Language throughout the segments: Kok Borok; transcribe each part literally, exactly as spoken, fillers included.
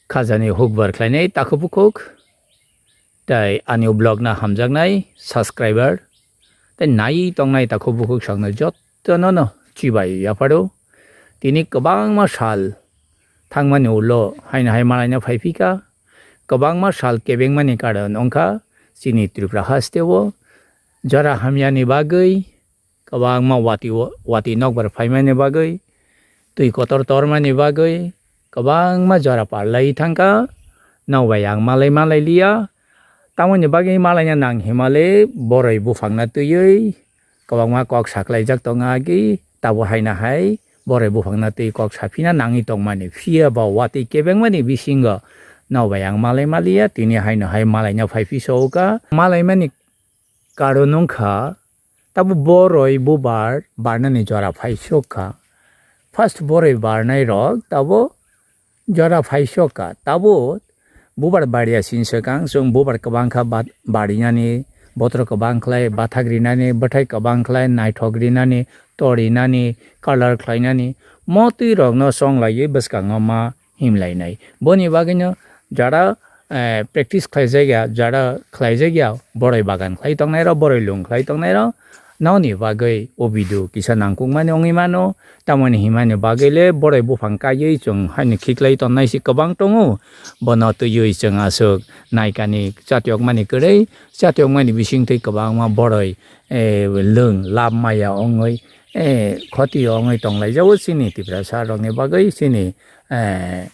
Khajani hukbar khlainai takhuk bukhuk, tei ani vlog no hamjaknai subscriber, tei nai tongnai takhuk bukhuk sakno jotono no chibai yapharo. Tini kwbangma sal thangmani ulo haino hai malaina phaiphikha, kwbangma sal kebengmani karon wngkha chini Tripura hasteo jora hamyani bagwi, kwbangma watwi, watwi nokbar phaimani bagwi, twi kotor tormani bagwi kwbangma jora parlai thangkha, nokbai ang malai malai liya. Tamoni bagwi malaina nang himale boroi buphangna twiwi kwbangma kok saklaijak tongo agi, tabo haino hai boroi buphangna twi kok saphina nangwi tongmani. Phiya ba watwi kebengmani bisingo nokbai ang malai maliya, tini haino hai malaina phaiphisa o kha. Malaimani karon wngkha, tabo boroi bubar barnani jora phaisok kha. First boroi barnai rok tabo jora phaisok kha. Tabo bubar barya sini swkang chwng bubar kwbang kha bat-, barinani, bothor kwbang khlai bathak rinani, bwthai kwbang khlai naithok rinani, torinani, colour khlainani, motwi rokno chonglaiwi bwskango ma himlainai. Boni bagwino jara, eh, practice khlaijakya, jara khlaijakya, boroi bagan khlai tongnairok, boroi lung khlai tongnairok, nokni bagwi o video kisa nangkukmani wngwi mano. Tamoni himani bagwi le boroi buphang kaiwi chwng haino khiklai tonnai se kwbang tongo. Bono twiwi chwng aswk naikani chatiyokmani kwrwi, chatiyokmani bisingtwi kwbangma boroi, eh, lung lab maya wngwi, eh, khoti wngwi tonglaijao chini Tiprasa rokni bagwi chini, eh,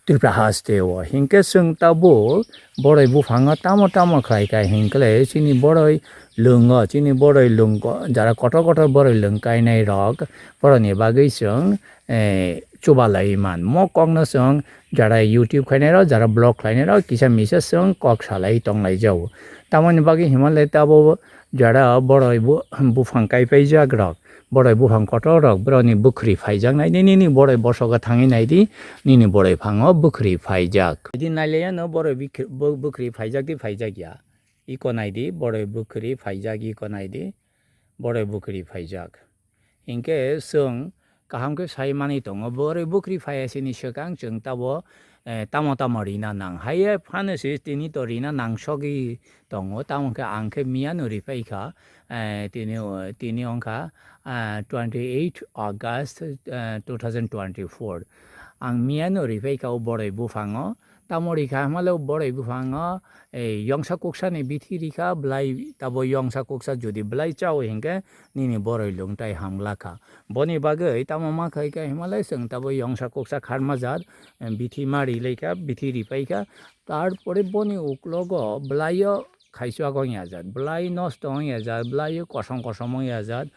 Tripura haste o. Hinkhe chwng tabuk boroi buphango tamo tamo khlai kha hinkhe chini boroi lungo, chini boroi lung ko-, jara kotor kotor boroi lung kainai rok, boroni bagwi chwng, eh, chubalai man. Mo kokno chwng jara YouTube khainai rok, jara vlog khlainai rok, kisa misa chwng kok salai tonglaijao. Tamoni bagwi himalai tabo jara boroi bu-, buphang kaipaijak rok. Boroi buphang kotor rok boroni bukhri phaijaknai di, nini boroi bosogo thangwi nai di, nini boroi phango bukhri phaijak. Idi nailaiya no boroi bikh-, bu-, bukhri phaijak di phaijakya. Iko nai di, boroi bukhri phaijak, iko nai di, boroi bukhri phaijak. Hinkhe chwng kaham khe sai manwi tongo, boroi bukhri phaiya sini swkang chwng tabo, eh, tamo tamo rina nang. Haiya phano se tini to rina nangsogwi tongo, tamo khe ang khe miyano ripai kha, eh, tini, tini wngkha, eh, twenty eight August, eh, two thousand twenty-four. Ang miyano ripai kha o boroi buphango, tamo rikha hwnmale o boroi buphango, eh, yongsa kuksani bithi rikha, belai tabo yongsa kuksa jodi belai chao hinkhe nini boroi lung tai hamgla kha. Boni bagwi tamo ma khai kha hwnmale chwng tabo yongsa kuksa kharma jat, eh, bithi ma rilai kha, bithi ripai kha, Tarpore boni uklogo bwlaio khaichwk wng ya jat, bwlai nosto wng ya jat, bwlaio kosom kosom wng ya jat,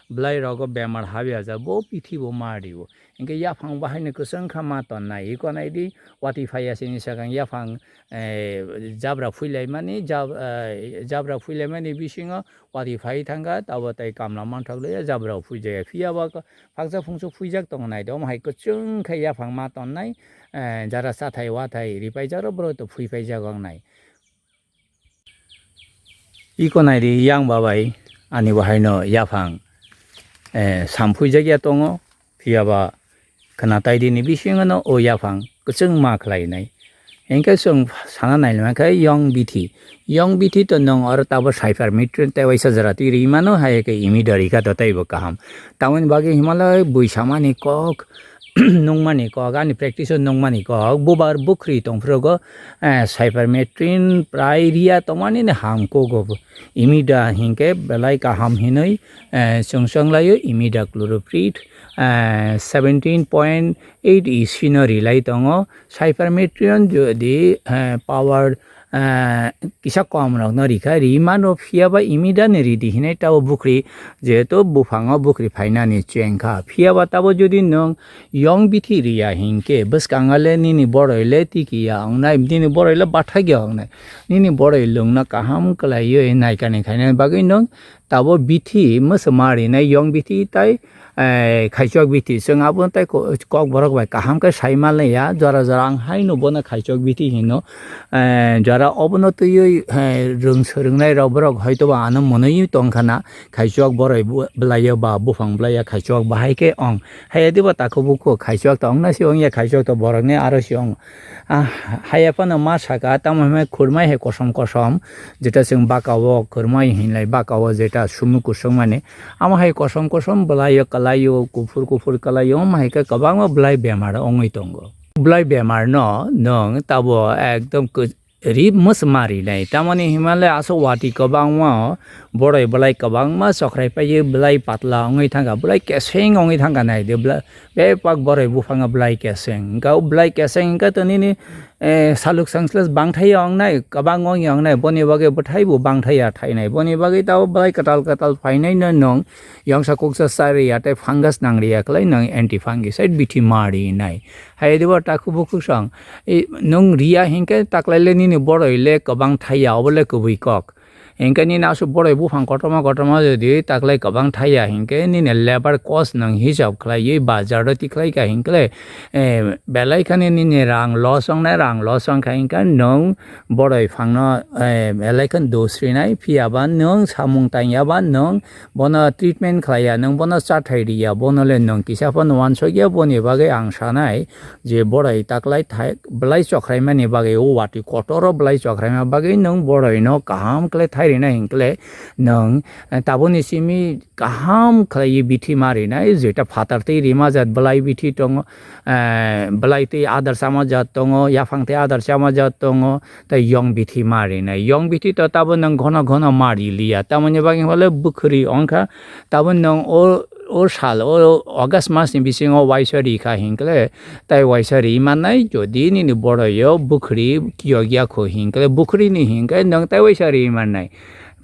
bwlai rogo bemar hab ya jat, bo pithibo ma rio. Hinkhe yaphang bahaino kwchwng kha ma tonnai, iko nai di, watwi phai ya sini swkang yaphang, eh, jabra phuilaimani, jab-, eh, jabra phuilaimani bisingo watwi phai thangkha, tabo tei kamla manthok le jabra phuijak ya. Phiya ba paksa phungsa phuijak tongo nai di, omo hai kwchwng khe yaphang ma tonnai, eh, jara chathai wathai ripaijak rok borok to phuipaijak wng nai. Iko nai di yang babai ani bo haino yaphang, eh, samphuijak ya tongo, phiya ba khwna tai di ni bisingo no o yaphang kwchwng ma khlai nai. Hinkhe chwng sana nai lama khe yong bithi. Yong bithi to nwng oro tabo cypermethrin tei waisa jora twi ri mano, hai khe imida ri kha to teibo kaham. Tamoni bagwi himalai bui samani kok, nungmani kok, ani practice o nungmani kok, bubar bukhri tongphuru go, eh, cypermethrin prai ria tongmani ni ham kok go. Imida hinkhe belai kaham hinwi, eh, chwng chwng laio, imida chlorophyll, eh, seventeen point eight E C no rilai tongo. Cypermethrin jodi, eh, power, eh, kisa kom rokno rikha, ri mano, phiya ba imida ni ridi hinwi tabo bukhri, jehetu buphango bukhri phainani chengkha. Phiya ba tabo jodi nwng yong bithi riya hinkhe bwskango le nini boroi le tiki ya wngnai, nini boroi le bathak ya wngnai. Nini boroi lungno kaham kwlaiwi naikani khainani bagwi nwng tabo bithi mwswma rinai yong bithi tai, eh, khaichok bithi. Chwng abo tei ko-, kokborok bai kaham khe sai manliya. Jora jora ang haino bono khaichok bithi hino. Eh, jora obono twiwi, eh, rwng swrwngnairok borok hoitoba ano mwnwi tongkha na. Khaichok boroi bu-, bwlaiya ba buphang bwlaiya khaichok bahai khe ong. Haiya diba takhuk bukhuk khaichok to ongna se ongya, khaichok to borokni aro se ong. Ah, haiya phano ma saka, tamo hwnba khurmai hai kosom kosom, jeta chwng baka o khurmai hinlai baka o jeta sumu kusung mani, amo hai kosom kosom bwlai o kwlai o, kuphur kuphur kwlai o, omo hai khe kwbangma bwlai bemar ongwi tongo. Bwlai bemar no nwng tabo ekdom kw-, ri mwsma rinai, tamoni hinmale aswk watwi kwbangma o boroi bwlai kwbangma chokrai paiwi bwlai patla ongwi thangkha, bwlai keseng ongwi thangkha, nai de bwlai, Bebak boroi buphang o bwlai keseng. Hwnkha o bwlai keseng hwnkha to nini, eh, saluk sangsles bangthai ya wngnai, kwbang wng ya wngnai, boni bagwi bwthai bo bangthai ya thainai. Boni bagwi tabo bwlai kwtal kwtal phainai no nwng yongsa kuksa chari ya tei fungus nang ri ya kwlai nwng anti fungicide bithi ma ri nai. Hai dibo takhuk bukhuk song, i, nwng ri ya hinkhe taklai le nini boroi le kwbang thai ya, obo le kwbwi kok. Hinkhe nini aswk boroi buphang kotorma kotorma jodi taklai kwbang thai ya hinkhe nini labour cost nwng hisab khlaiwi bazar o tikhlai kha hinkhe, eh, belai khani nini rang loss wngnai, rang loss wngkha hinkhe nwng boroi phangno, eh, belai kheno dos rinai, phiya ba nwng samung tang ya ba nwng bono treatment khlai ya, nwng bono chathai ri ya, bono le nwng kisa phano uansuk ya, boni bagwi ang sanai, je boroi taklai thai, bwlai chokhraimani bagwi, o watwi kotor o bwlai chokhraima bagwi nwng boroi no kaham khlai thai rina hinkhe nwng, eh, taboni simi kaham khlaiwi bithi ma rinai, jeta phatar twi rima jat bwlai bithi tongo, eh, bwlai twi adar chama jat tongo, yaphang twi adar chama jat tongo, tei yong bithi ma rinai. Yong bithi to tabo nwng ghono ghono ma riliya, tamoni bagwi hole bwkhwrwi wngkha, tabo nwng o o sal o August mas ni bisingo waisa ri kha hinkhe, tai waisa ri mannai, jodi nini boroi o bwkhwrwi kiyok ya kho hinkhe, bwkhwrwi ni hinkhe nwng tai waisa ri mannai.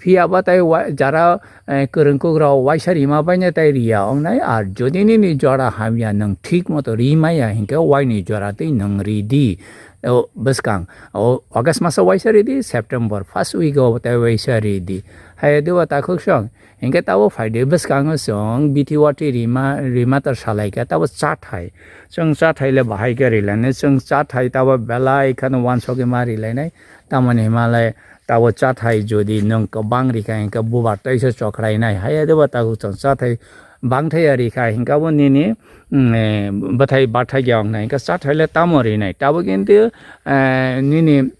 Phiya ba tai wa-, jara, eh, kwrwng kuk rok waisa rima bai no tai ri ya wngnai, ar jodi nini jora hamya nwng thik moto ri maya hinkhe waini jora twi nwng ri di. O bwskang o August maso waisa ri di, September first week o tai waisa ri di. Hai diba takhuk song. Hinkhe tabo phaidi bwskango chwng bithi watwi rima, rima ta salaikha, tabo chathai. Chwng chathai le bahai khe rilainai, chwng chathai tabo belai kheno uansukgwi ma rilainai. Tamoni himalai tabo chathai jodi nwng kwbang rikha hinkhe bubar teisa chokhrainai. Haiya diba takhuk chwng chathai bangthai ya rikha hinkhe abo nini, mm, eh, bwthai bathai ya wngnai. Hinkhe chathai le tamo rinai? Tabo kintu, eh, nini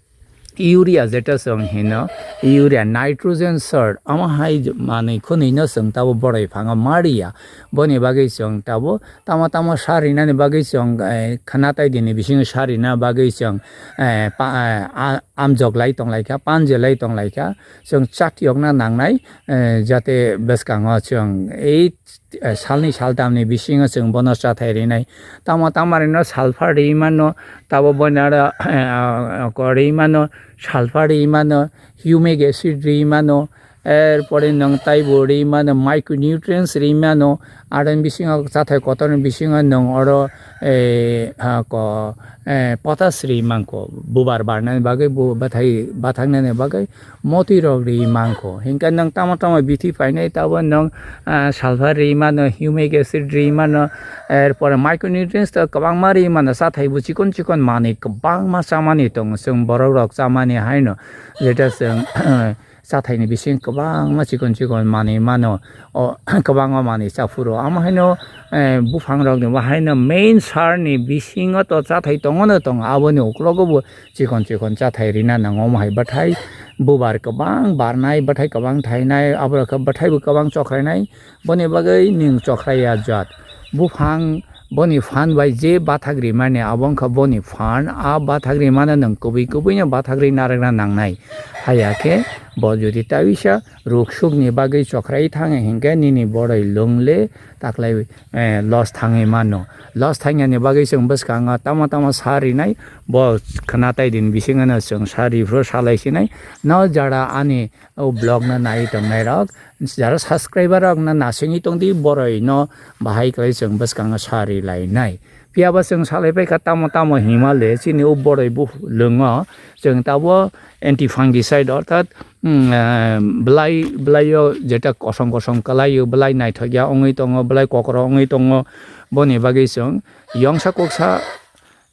urea jeta chwng hino, urea, nitrogen salt, omo hai manwi khwnwi no chwng tabo boroi phango ma riya. Boni bagwi chwng tabo tamo tamo sa rinani bagwi chwng, eh, khwna tai dini bisingo sa rina bagwi chwng, eh, pa-, eh, a-, amjok lai tonglaikha, panje lai tonglaikha, chwng chat yokna nangnai, eh, jate bwskango chwng ei eh, salni saltamni bisingo chwng bono chathai rinai. Tamo tamarino sulphur ri mano, tabo bono aro, eh, ko ri mano, sulphur ri mano, humic acid ri mano, er pore nwng taibo ri mano, micronutrients ri mano, aro bisingo chathai kotorni bisingo nwng oro, eh, ha, ko, eh, potash ri manko, bubar barnani bagwi, bu-, bathai, bathangnani bagwi. Motwi rok ri mankho. Hinkhe nwng tamo tamo bithi phainai, tabo nwng, ah, sulphur ri mano, humic acid ri mano, er pore micronutrients to kwbangma ri mano, chathai bo chikon chikon manwi kwbangma chamani tongo. Chwng borok rok chamani haino, jeta chwng, chathaini bising kwbangma chikon chikon manwi mano. O kwbangma manwi chaphuru. Amo haino, eh, buphang rokni bo haino main sar ni bisingo to chathai tongo no tongo. Aboni uklogo bo chikon chikon chathai rina nango, omo hai bwthai bubar kwbang barnai, bwthai kwbang thainai, abo khe bwthai bo kwbang chokhrainai, boni bagwi nwng chokhrai ya jat. Buphang boni phan bai je bathak rimani, abo wngkha boni phan, a bathak rimano nwng kubui kubui no bathak ri narwkna nangnai. Haiya khe bo jodi tawisa ruk suk ni bagwi chokhrai thango hinkhe nini boroi lung le taklai, eh, loss thangwi mano. Loss thangyani bagwi chwng bwskango tamo tamo sa rinai, bo khwna tai din bisingo no chwng sa riphuru salai sinai. No jara ani o vlog no nai tongnai rok, jara subscriber rok no nasingwi tongdi, boroi no bahai kwlai chwng bwskango sa rilainai. Phiya ba chwng salai pai kha tamo tamo hima le chini o boroi bu lwngo, chwng tabuk anti fungicide orthat, mm, eh, belai, belai o jeta kosom kosom kwlai o, belai naithok ya wngwi tongo, belai kokro wngwi tongo, boni bagwi chwng yongsa koksa,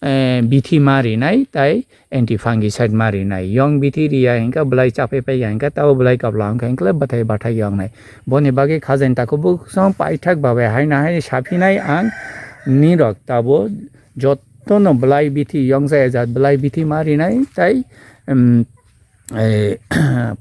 eh, bithi ma rinai tai anti fungicide ma rinai. Yong bithi riya hinkhe belai chapai pai ya hinkhe tabo belai kapla wngkha hinkhe bwthai bathai ya wngnai. Boni bagwi khajain takhuk bukhuk song paithak babai haino hai saphinai ang nirok tabo jotono belai bithi yongsa ejat belai bithi ma rinai tai, em, eh,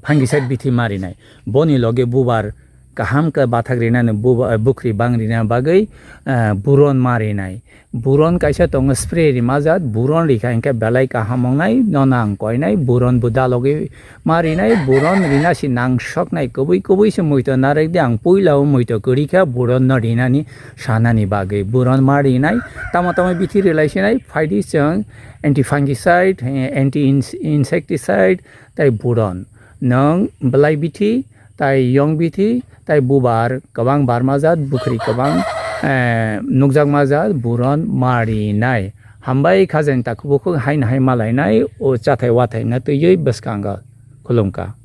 fungicide bithi ma rinai. Boni loge bubar kaham khe bathak rinani buba-, bukhri bang rina bagwi, eh, buron ma rinai. Buron kaisa tongo spray rima jat, buron rikha hinkhe belai kaham wngnai, nono ang koinai, buron bo dalogwi ma rinai, buron rina si nangsoknai, kubui kubui se muitu narwk di, ang puila o muitu kwrwi kha buron no rinani sanani bagwi, buron ma rinai, tamo tamo bithi rilai sinai, phaidi chwng anti fungicide, eh, anti ins-, insecticide, tai buron. Nwng belai bithi, tai yong bithi, tai bubar kwbang barma jat, bukhri kwbang, eh, nukjakma jat, buron ma rinai. Hambai khajain takhuk bukhuk haino hai malainai, o chathai wathai na twiwi bwskango khulumkha.